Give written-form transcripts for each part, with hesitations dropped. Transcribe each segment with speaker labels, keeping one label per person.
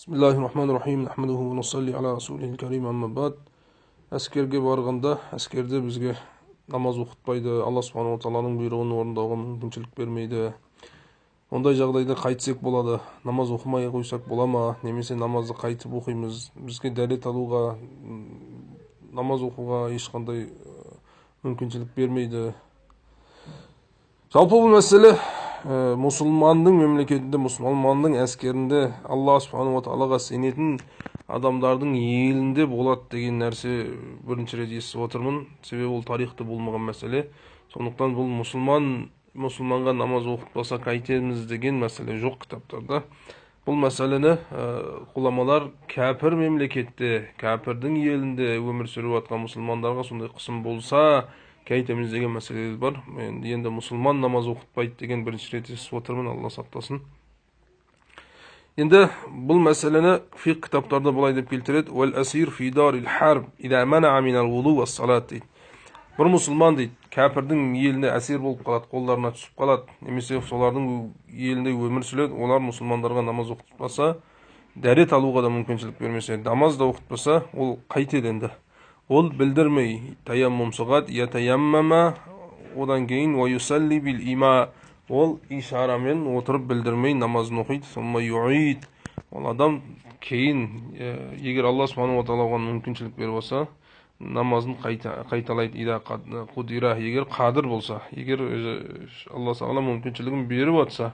Speaker 1: Бисмиллахир-рахманир-рахим. Нахмадуху ва нусалли аля расулихил карим. Амма бад. Әскерге барғанда, әскерде бізге намаз оқытпайды, Алла субхану ва тағаланың бұйрығын орындауға мүмкіншілік бермейді. Ондай жағдайда қайтсек болады? Намаз оқымай қойсақ бола ма? Немесе намазды қайтып оқимыз? Бізге дәрет алуға, намаз оқуға ешқандай мүмкіншілік бермейді. Жалпы бұл мәселе мұсылманның мемлекетінде, мұсылманның әскерінде Алла субхану ва тағалаға сенетін адамдардың елінде болады деген нәрсе бірінші рет естіп отырмын. Себебі ол тарихта болмаған мәселе. Сондықтан бұл мұсылманға намаз оқытпаса қайтеміз деген мәселе жоқ кітаптарда. Бұл мәселені ғұламалар кәпір мемлекетте, кәпірдің елінде өмір сүріп жатқан мұсылмандарға сондай қысым болса қайтеміз деген мәселе бар. Енді мұсылман намаз оқытпайды деген бірінші рет естіп отырмын, Алла сақтасын. Енді бұл мәселені фиқх кітаптарда былай деп келтіреді: «Уәл асир фи дарил харб иза мана'a минал вуду уас салат» дейді. Бір мұсылман дейді, кәпірдің еліне әсер болып қалады, қолдарына түсіп қалады, немесе солардың елінде өмір сүреді, олар мұсылмандарға намаз оқытпаса, дәрет алуға да мүмкіншілік бермесе, намаз да оқытпаса, ол қайтеді енді? Ол білдірмей таяммум соғады, ятаяммама, одан кейін уа юсалли бил има, ол ишарамен отырып білдірмей намазын оқиды. Сумма юид, ол адам кейін, егер Алла субхану ва тағала оған мүмкіншілік беріп болса, намазын қайталайды. Ида қудира, егер қадір болса, егер Алла тағала мүмкіншілігін беріп жатса.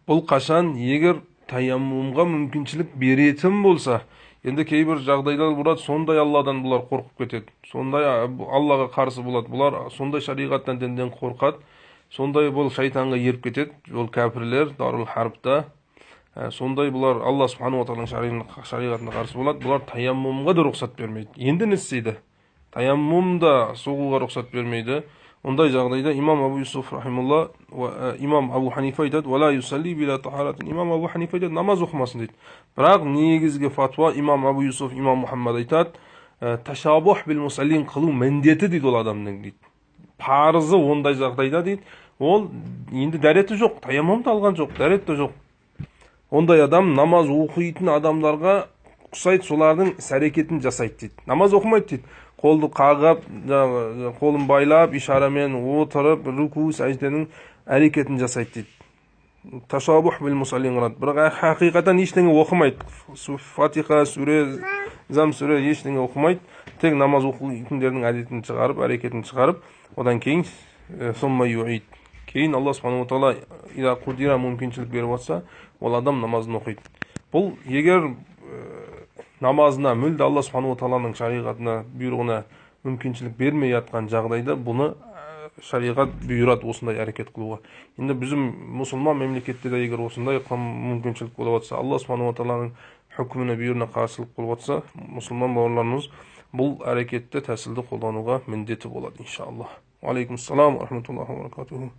Speaker 1: Бұл қашан? Егер таяммумға мүмкіншілік беретін болса. Енді кейбір жағдайлар болады, сондай Алладан бұлар қорқып кетеді, сондай Аллаға қарсы болады, бұлар сондай шариғаттан, дінден қорқады, сондай бұл шайтанға еріп кетеді, ол кәпірлер дарул харбта, сондай бұлар Алла субхану ва тағаланың шариғатына қарсы болады, бұлар таяммумға да рұқсат бермейді. Енді не істейді? Таяммум да соғуға рұқсат бермейді. Ондай жағдайда имам Абу Юсуф рахимулла, имам Абу Ханифа айтады: «Уала юсалли била тахаратин». Имам Абу Ханифа айтады, намаз оқымасын дейді. Бірақ негізгі фатуа имам Абу Юсуф, имам Мұхаммад айтады, ташабух бил мусаллин қылу міндеті дейді ол адамның дейді. Парызы ондай жағдайда дейді. Ол енді дәреті жоқ, таяммум да алған жоқ, дәрет те жоқ. Ондай адам намаз оқитын адамдарға ұқсайды, солардың іс әрекетін жасайды дейді. Намаз оқымайды дейді. Қолды қағып, қолын байлап, ишарамен отырып, руку, сәжденің әрекетін жасайды дейді. Ташабух бил мусаллин қылады. Бірақ хақиқатан ештеңе оқымайды. Фатиха, сүре, зам сүре ештеңе оқымайды. Тек намаз оқитындардың әдетін шығарып, әрекетін шығарып, одан кейін сумма юид. Кейін Алла субхану ва тағала ида қудира мүмкіншілік беріп жатса, ол адам намазын оқиды. Бұл егер намазына мүлде Алла субхану ва тағаланың шариғатына, бұйрығына мүмкіншілік бермей жатқан жағдайда бұны шариғат бұйырады осындай әрекет қылуға. Енді біздің мұсылман мемлекетте де егер осындай мүмкіншілік болып жатса, Алла субхану ва тағаланың үкіміне, бұйрығына қарсылық болып жатса, мұсылман бауырларымыз бұл әрекетті, тәсілді қолдануға міндеті болады иншалла. Уалейкум ассалам ва рахматуллахи ва баракатуху.